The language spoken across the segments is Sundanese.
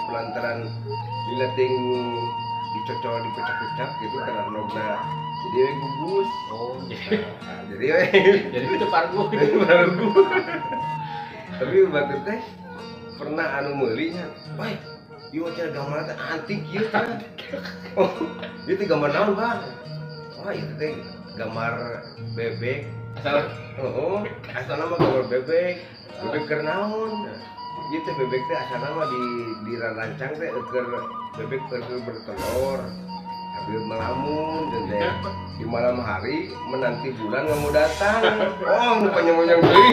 Pelantaran dileting dicocol dipecah-pecah gitu karena endogna jadi we gugus. Oh, nah, jadi we jadi itu pargu. Pargu. Tapi batur teh pernah anu meuli nya. Wah, ieu cenah gambar teh antik ieu teh. Oh, ieu teh gambar naon, Bang? Wah, ieu teh gambar bebek. Asal oh, asalna mah gambar bebek. Bebek keur naon? Ieu teh bebek teh asalna mah di dirancang teh keur bebek keur bertelur sambil melamun dan teh di malam hari menanti bulan nggak mau datang. Oh, nu panjang-panjang deui.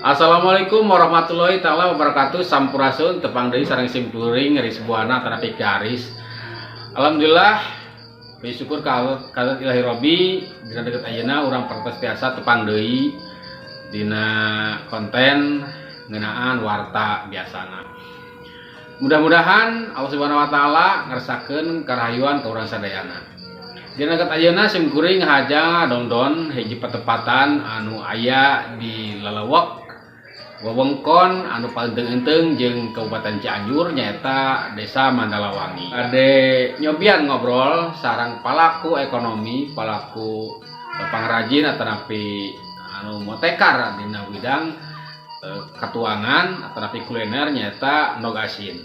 Assalamualaikum warahmatullahi taala wabarakatuh. Sampurasun, tepang deui sareng simkuring Rizbuana tanapi garis. Alhamdulillah bersyukur ka ilahi Robbi dina deket ayeuna urang pertos tiasa tepang deui dina konten ngeunaan warta biasana. Mudah-mudahan Allah Subhanahu wa taala ngersakeun karahayuan ka urang sadayana. Dina deket ayeuna simkuring haja dongdon hiji patepatan anu aya di Lelewek wewengkon anu paling jeung Kabupaten Cianjur nyaeta Desa Mandalawangi. Ade nyobian ngobrol sareng palaku ekonomi, palaku pangrajin atanapi anu motekar dina widang katuangan atanapi kuliner nyaeta endog asin.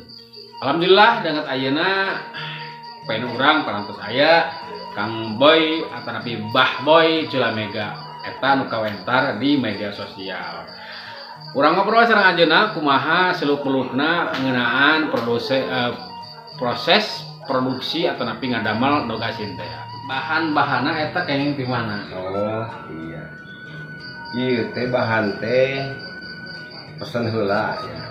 Alhamdulillah danget ayeuna pen urang parantos aya Kang Boy atanapi Bah Boy Culamega eta nu kawentar di media sosial. Urang ngobrol sareng anjeunna kumaha seluk-belukna ngeunaan proses produksi atau napi ngadamel endog asin teh. Bahan-bahanna eta kenging ti mana? Oh, iya. Ieu teh bahan teh pesen heula ya.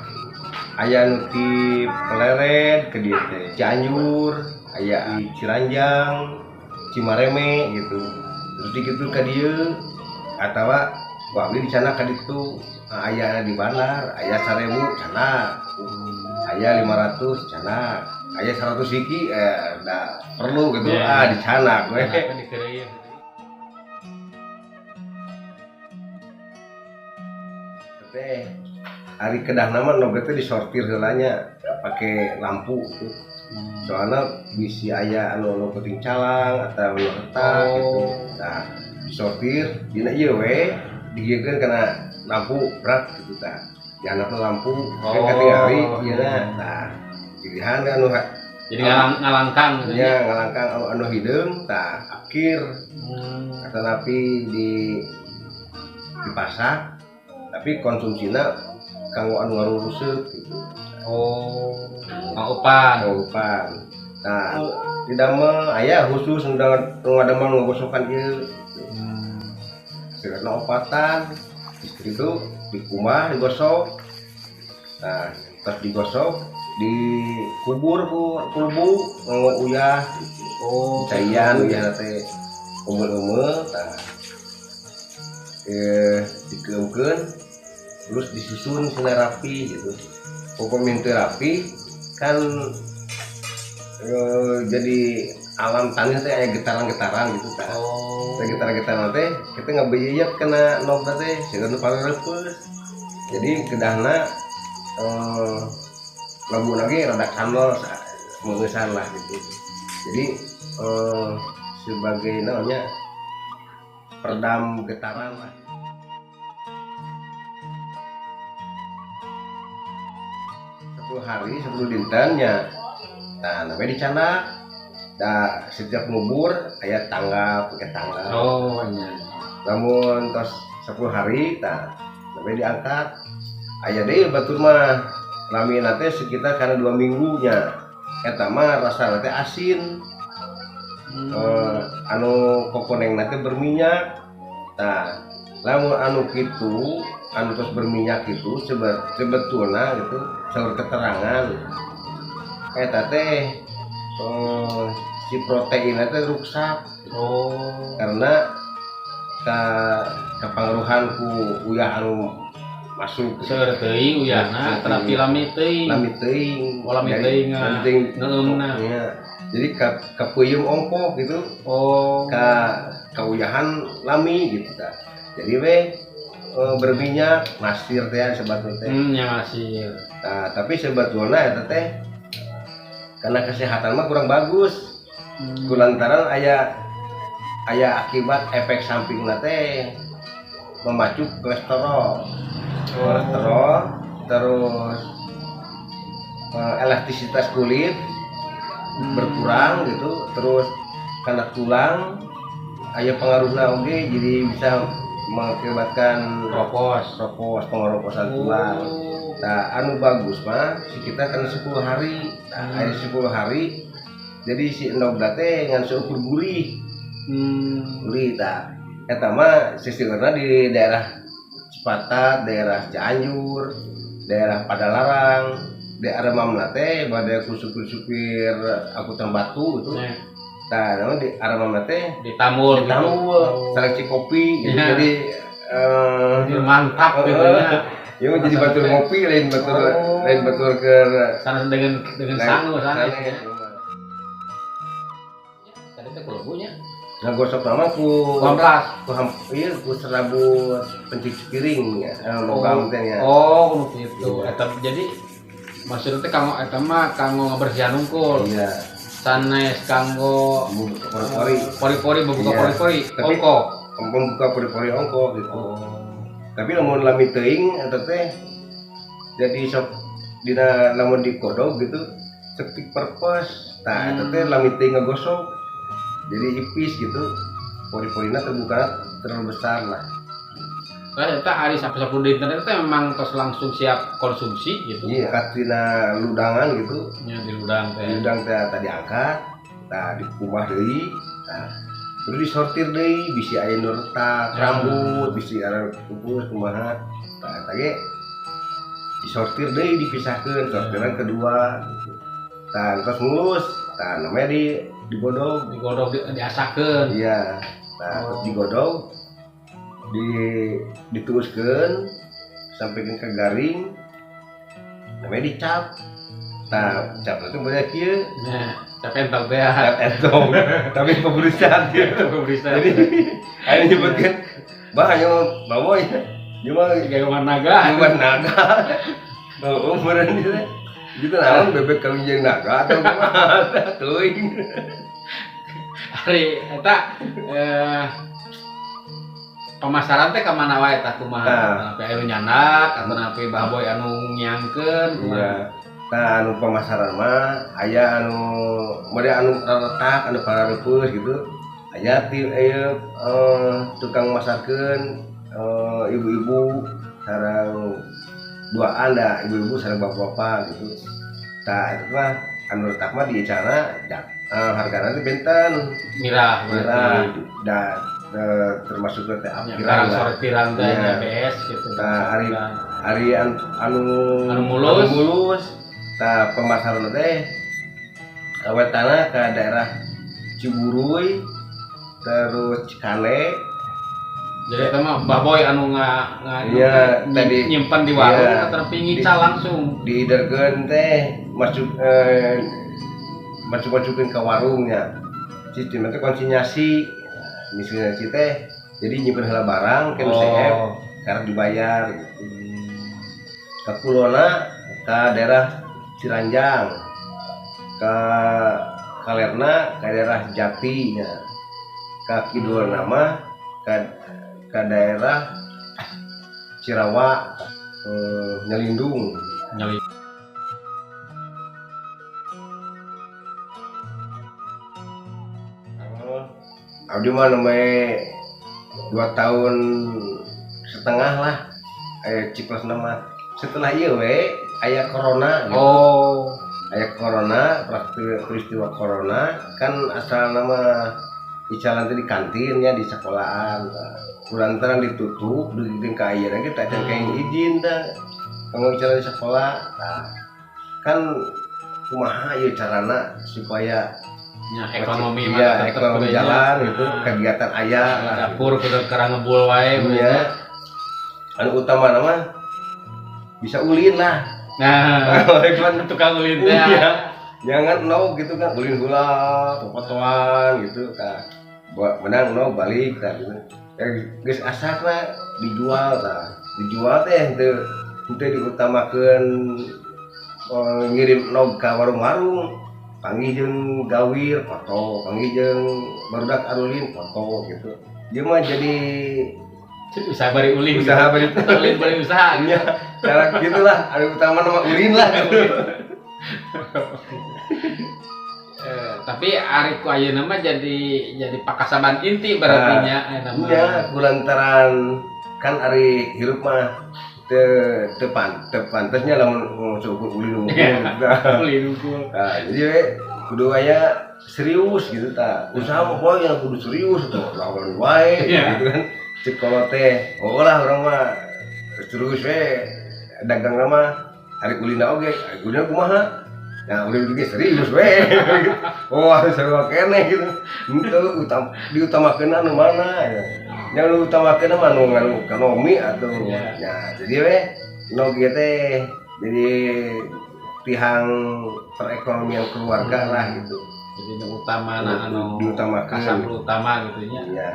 Aya nu ti Plered ke dieu teh, Cianjur, aya di Ciranjang, Cimareme gitu. Terus dikitu ka dieu atawa ku abdi di sana ka ditu. Aya di bandar, aya 1000 cana, aya 500 cana, aya 100 hiki, da perlu gitu, yeah. Ah di cana gue. Teh, hari kedah nama endog teh disortir heulanya pakai lampu tuh. Soalnya bisi aya anu penting calang atau anu retak gitu. Nah, disortir dina ieu we digiekeun kana lampu berat gitu tah. Di handapna lampu kan katingali ieu na. Tah, pilihan anu jadi ngalangkang gitu nya, ngalangkang anu hideung tah akhir. Atanapi di dipasak tapi konsumsina kanggo anu ngaruruseut gitu. Oh, ngaupan. Ngaupan. Nah, didamel aya khusus nu ngadamel ngagosokan ieu. Sekarang opatan istri itu dikumah digosok. Nah, terus digosok dikubur ku kulbu nganggo uyah gitu. Oh. Caian uyahna teh umeul-umeul tah. Dikeumkeun terus disusun sina rapi gitu. Pokoknya teu rapi kan jadi alam tanah teh aya getaran-getaran gitu tah. Oh. Teh getaran-getaran teh kita ngabeuyeut kana endogna teh sehingga nu pareureupeuh. Jadi kedahna labu lagi rada kandel mengeusan lah gitu. Jadi sebagai namanya peredam getaran lah. 10 hari 10 dintennya. Nah, namanya dicandak. Nah, setiap ngubur aya tangga, pakai tangga. Oh, iya. Namun tos 10 hari tah namanya diangkat. Aya deui batur mah lamina teh sekitar karena 2 minggunya. Eta mah rasana teh asin. Anu kokoneng teh berminyak. Tah, lamun anu kitu, anu tos berminyak itu sebetulna gitu, saur keterangan eta teh si proteinna teh ruksak. Oh. Karena kapangaruhan ku uyah anu masuk seueur teuing uyahna tetapi lami teuing. Lami teuing. Oh, lami teuing ngeumna. Iya. Jadi kapeuyem ongkoh gitu. Oh. Kauyahan lami gitu tah. Jadi we berminyak masir teh sebetulna teh. Nya masir. Nah, tapi sebetulna eta teh karena kesehatan mah kurang bagus. Kulantaran aya akibat efek sampingna teh memacu kolesterol. Kolesterol terus elastisitas kulit berkurang gitu, terus karena tulang aya pengaruhna oge jadi bisa mengakibatkan ropos pengeroposan tulang. Nah, anu bagus mah sekitar karena 10 hari. Nah, aya 10 hari jadi si endogna teh ngan seukur gurih. Gurih tah. Eta mah sisirna di daerah Cipatat, daerah Cianjur, daerah Padalarang, daerah Mamna teh bade ku supir-supir angkutan batu gitu. Tah, namun di Armamna teh ditambul, ditambul, seleksi kopi gitu. Ya. Jadi mantap gitu ya. Ya jadi batur ngopi lain batur lain batur ke sana dengan sangu sana. Tadi teh kulebunya. Ngagosok nama ku komplas, ku ieu ku serabut pencuci piring ya, logam teh nya. Oh, kudu kitu. Eta jadi maksudnya teh kanggo eta mah kanggo ngabersihan unggul. Iya. Sanes kanggo pori-pori. Pori-pori membuka pori-pori ongko. Membuka pori-pori ongko gitu. Tapi lamun lami teuing eta teh jadi sok dina lamun dikodog gitu sepi purpose. Tah eta teh lami teuing ngagosok. Jadi ipis gitu. Pori-porina terbuka terlalu besar lah. Nah, eta hari sampai 10 dinten eta memang tos langsung siap konsumsi gitu. Iya, katina ludangan gitu. Nya di ludang teh. Ludang teh tadi angkat, tah dikumbah deui, tah terus disortir deui, bisi aya nu retak, rambut, bisi aya pupus kumaha. Tah eta ge disortir deui, dipisahkeun, sortiran kedua gitu. Tah terus mulus, tah namanya digodog, digodog diasakeun. Iya. Tah terus digodog dituluskeun sampai ke garing namanya dicap. Nah, cap itu banyak kieu. Nah, cap entong teh. Cap entong. Tapi pemeriksaan gitu. Pemeriksaan. Jadi aya nyebutkeun bah aya bawa ya. Ieu mah gaungan naga. Gaungan naga. Bau meureun ieu teh. Gitu naon bebek kawin jeung naga atau kumaha teuing. Ari eta pemasaran teh ka mana wae tah kumaha? Napi anu nyandak atau napi baboy anu ngiangkeun kumaha? Iya. Tah anu pemasaran mah aya anu mode anu retak anu parareupeus gitu. Aya ti aya tukang masarkeun ibu-ibu sareng duaan da ibu-ibu sareng bapak-bapak gitu. Tah eta mah anu retak mah diicana hargana teh benten. Mirah berarti. Da termasuk teh akhiran sortiran teh BS gitu. Nah, hari anu mulus tah pemasaran teh awetana ke daerah Ciburuy, terus Cikane. Jadi eta mah Bah Boy anu iya, tadi nyimpan di warung iya, tapi ngical langsung. Diiderkeun teh masuk masuk-masukin ke warungnya. Sistemnya teh konsinyasi. Konsinyasi teh jadi nyimpen heula barang ke CF karena dibayar gitu. Ke kulona ke daerah Ciranjang, ke kalerna ke daerah Jati nya. Ke kidulna mah ke daerah Cirawa, Nyalindung. Abdi mah namanya 2,5 tahun lah, ciklos nama. Setelah ieu we aya corona gitu. Oh, aya corona, peristiwa corona kan asal nama icalan teh di kantinnya di sekolahan. Kulantaran ditutup, dugi ka ayeuna ge teh acan kayak izin tah. Kanggo icalan di sekolah. Nah, kan kumaha ieu carana supaya ya, ekonomi ya, ekonomi jalan gitu, kegiatan aya lah. Dapur kudu keur ngebul wae ya. Anu utama nama bisa ulin lah. Nah, tukang ulin teh. Iya. Jangan no gitu kan, ulin heula, popotoan gitu tah. Menang no balik tah gitu. Ya geus asakna dijual tah. Dijual teh henteu diutamakeun ngirim nog ka warung-warung. Panggih jeung gawir foto, panggih jeung barudak arulin foto gitu. Dia mah jadi usaha bari ulin. Usaha bari ulin bari usaha. Iya, cara gitulah, ada utama nama ulin lah gitu. Tapi ari ku ayeuna mah jadi pakasaban inti berarti nya ayeuna mah. Iya, kulantaran kan ari hirup mah teu pantasnya lamun seukur ulin unggul gitu. Ulin unggul. Nah, jadi kudu aya serius gitu tah. Usaha mah poe yang kudu serius tuh, lawan wae gitu kan. Cek kalau teh, oh lah urang mah serius we dagang mah ari ulina oge, ari ulina kumaha? Nah, ulin juga serius we. Oh, harus sarua keneh gitu. Henteu diutamakeun anu mana ya. Yang nu utamakeun mah nu ekonomi atuh. Nah, jadi we nu kieu teh jadi tihang perekonomian keluarga lah gitu. Jadi nu utamana anu diutamakeun kasabur utama gitu nya. Iya.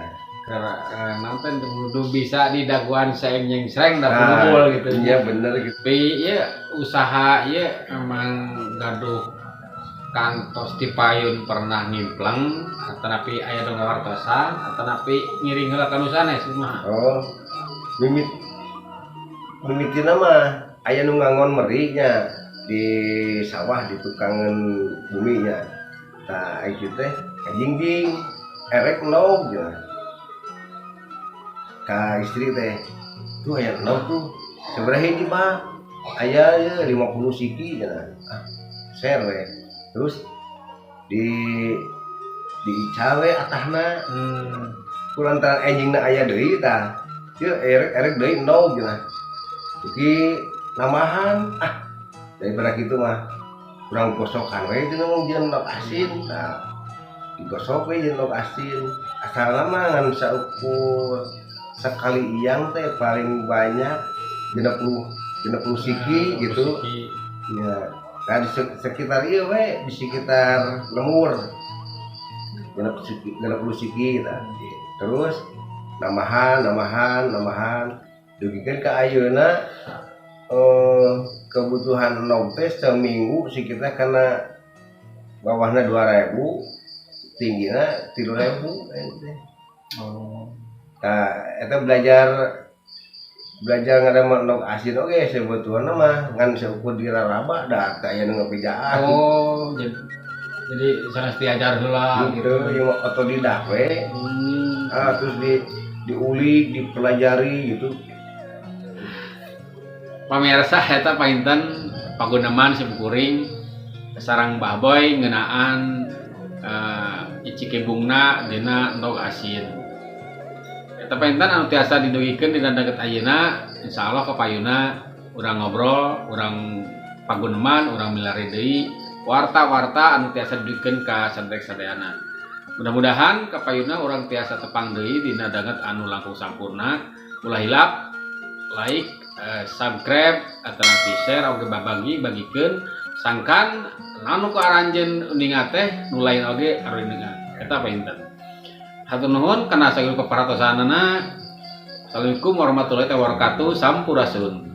Karena nonton kudu bisa didaguan saeng jeung sreng da kumpul gitu. Iya bener gitu. Tapi ieu usaha ieu emang gaduh kantos tipayun pernah ngimpleng atanapi aya dong ngawartosan atanapi ngiring heula ka nu sanes kumaha. Oh, mimitina mah aya nu ngangon meri nya di sawah di tukangan bumi nya. Tah ieu teh kajingjing erek nog nya. Ka istri teh tuh aya nog tuh sabaraha hiji mah aya ye 50 siki nya. Ah, share we. Terus di diical we atahna. Kulantaran enjingna aya deui tah. Ieu erek deui endog cenah. Dugi nambahan ah daripada kitu mah kurang gosokan we cenah mah jeung endog asin. Nah, digosok we jeung endog asin. Asalna mah ngan saukur sekali iyang teh paling banyak 60 siki gitu. Ya. Nah, di sekitar ieu we, di sekitar lemur. 60 siki gitu. Terus nambahan. Dugikeun ka ayeuna kebutuhan endog teh seminggu sekitar kana bawahna 2000, tinggina 3000 teh. Oh. Nah, eta belajar ngadamel endog asin oge sebetulna mah ngan saukur diraraba da teh aya nu ngabejaan. Oh, jadi sanes diajar heula gitu, ieu mah otodidak we. Ah, terus diulik, dipelajari gitu. Pamirsa eta painten paguneman simkuring sareng Bah Boy ngeunaan icikibungna dina endog asin. Eta painten anu tiasa didugikeun dina deket ayeuna, insyaallah kapayuna urang ngobrol, urang paguneman, urang milari deui warta-warta anu tiasa didugikeun ka sadaya-sadayana. Mudah-mudahan kapayuna urang tiasa tepang deui dina danget anu langkung sampurna. Ulah hilap like, subscribe atau nanti share oge babagi bagikeun sangkan anu ku aranjeun uninga teh nu lain oge aruninga. Eta panginten. Hatur nuhun kana sagala paperhatosanana. Assalamualaikum warahmatullahi wabarakatuh. Sampurasun.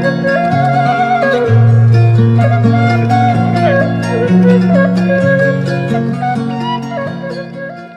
Thank you.